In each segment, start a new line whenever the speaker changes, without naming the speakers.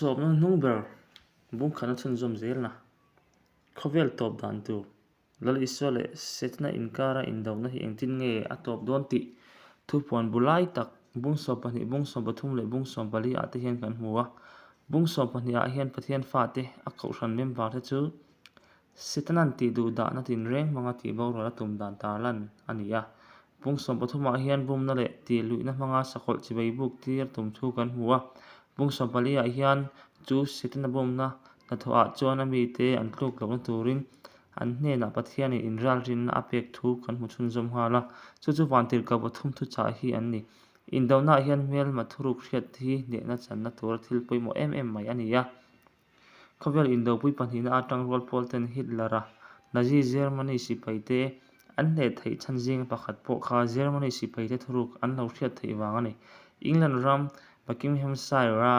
Sawmna hnung ber bungkhatna chhunzawm zelna, khawvel tawp dan tur, Lal Isua leh Setana inkara indona hi engtin nge a tawp dawn tih thupuan bu lai tak bung 12, bung 13 leh bung 14 ah te hian kan hmu a. Bung 12 ah hian Pathian fate a kohhran member te chu Setana'n tih duh dahna tinreng hmanga tih boral a tum dan tarlan a ni a. Bung 13 ah hian bumna leh tih luihna hmanga sakawlh chibai buk tir tum thu kan hmu a. Bung 14 ah hian chu Setana bumna hnathawh ah chuan a mite an tluk lohna turin an hnenah Pathianin inralrinna a pek thu kan hmu chhunzawm nghal a. Chu chu vantirhkoh pathum thuchah hi an ni. Indonaah hian hmelma thuruk hriat hi hnehna channa tura thil pawimawh em em mai a ni a. Khawvel indopui pahnihna atang rual pawl ten Hitler-a Nazi Germany sipaite an hneh theih chhan zinga pakhat pawh kha Germany sipaite thuruk an lo hriat theih vang a ni. England ram Buckinghamshire-a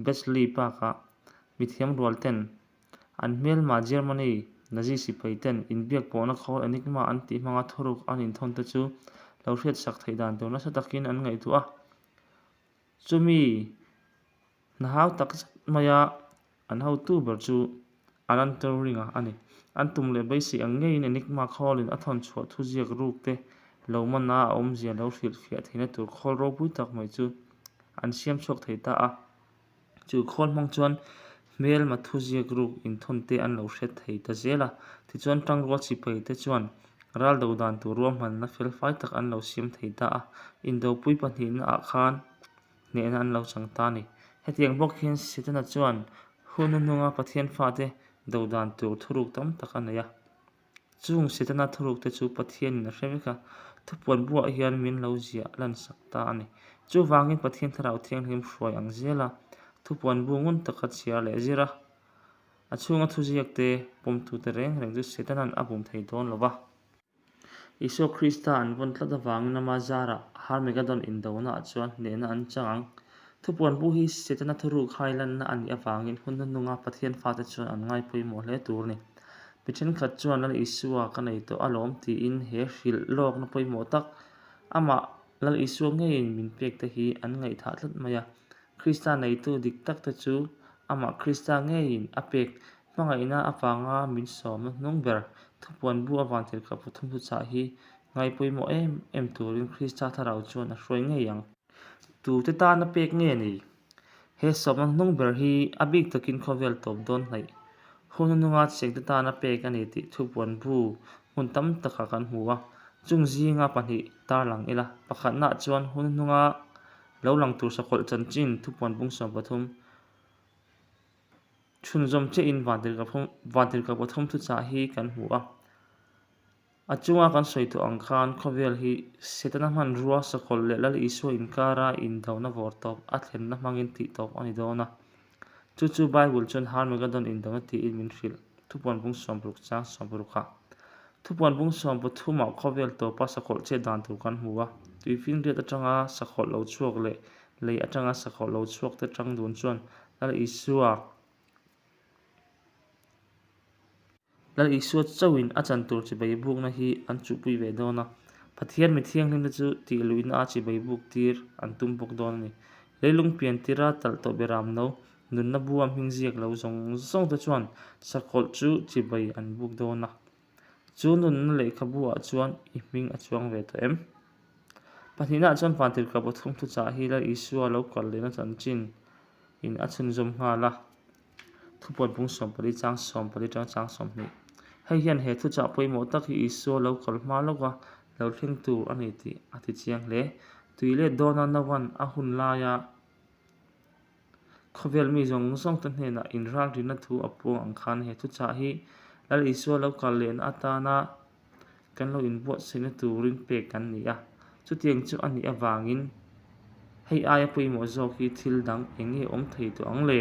Bletchley Park-ah mithiam rual ten an hmelma Germany Nazi sipai ten inbiak pawhna khawl Enigma an tih hmanga thuruk an inthawn te chu lo hriatsak theih dan tur nasa takin an ngaihtuah a. Chumi Hna hau tak zet maia an hotu ber chu Alan Turing-a a ni. An tum leh beisei ang ngeiin Enigma khawlin a thawn chhuah thuziak ruk te lo man a, a awmzia lo hrilhfiah theihna tur khawl ropui tak mai chu an siam chhuak thei ta a. Chu khawl hmang chuan hmelma thuziak ruk inthawn te an lo hre thei ta zel a, tichuan tangrual sipai te chuan ral do dan tur ruahmanna felfai tak an lo siam thei ta a. Indopui pahnihna ah khan hnehna an lo chang ta a ni. Hetiang bawk hian Setana chuan hun hnuhnunga Pathian fate do dan tur thuruk tam tak a nei a. Chung Setana thuruk te chu Pathianin a hre vek a, thupuan buah hian min lo ziah lansak ta a ni. Chuvangin Pathian Thlarau Thianghlim hruai ang zela thupuan bu ngun taka chhiar leh zir a, a chhunga thuziak te pawmtute reng reng chu Setana'n a bum thei dawn lo va. Isua Krista an vawn tlat avangin ama zarah Harmagedon indonaah chuan hnehna an chang ang. Thupuan bu hi Setana thuruk hai lanna a nih avangin hun hnuhnunga Pathian fate chuan an ngai pawimawh hle tur a ni. Mi thenkhat chuan Lal Isua ka nei tawh alawm tiin he hrilh lawkna pawimawh tak amah Lal Isua ngeiin min pek te hi an ngaihthah tlat mai a. Krista neitu dik tak te chu amah Krista ngeiin a pek Hmangaihna avanga min sawmna hnung ber thupuan bu avan thil ka pathum thuchah hi ngai pawimawh em em turin Krista thlarau chuan a hruai ngei ang. Tute tana pek nge ni? He sawmna hnung ber hi a bik takin khawvel tawp dawn hnaih hun hnunga chengte tana pek a ni tih thupuan bu hmun tam takah kan hmu a, chung zinga pahnih tarlang ila. Pakhatnaah chuan hun hnunga lo lang tur sakawlh chanchin thupuan bung 13, Chhunzawm chiahin vantirhkoh pathum thuchah hi kan hmu a. A chunga kan sawi tawh ang khan khawvel hi Setana hmanrua sakawlh leh Lal Isua inkara indona vawr tawp a thlenna hmangin tih tawp a ni dawn a. Chu chu Bible chuan Harmagedon indona tiin min hrilh, Thupuan bung 60 chang 60 ah. Thupuan bung 13 ah khawvel tawpa sakawlh chet dan tur kan hmu a. Tuifinriat atanga sakawlh lo chhuak leh lei atanga sakawlh lo chhuak te tang dun chuan Lal Isua Lal Isua chauhin a chan tur chibai bukna hi an chuhpui ve dawn a, Pathian mi thianghlimte chu tih luihna a chibai buk tir an tum bawk dawn a ni. Leilung pian tira talh tawh beram no, nunna bua hming ziak lo zawng zawng te chuan sakawlh chu chibai an buk dawn a. Chu nunna lehkhabu ah chuan i hming a chuang ve tawh em? Pahnihna ah chuan Vantirhkoh pathum thuchah hi Lal Isua lo kal lehna chanchin in a chhunzawm nghal a, thupuan pung 14 chang 14 tang chang 20. Hei hian he thuchah pawimawh tak hi Isua lo kal hma lawka lo thleng tur a ni tih a ti chiang hle. Tui let dawna Nova'n a hun laia Khawvel mi zawng zawng te hnenah inralrinna thu a puang ang khan he thuchah hi Lal Isua lo kal lehna atana kan lo inbuatsaihna turin pek kan ni a. Chutiang chu a nih avangin hei aia pawimawh zawk hi thil dang eng nge awm thei tawh ang le?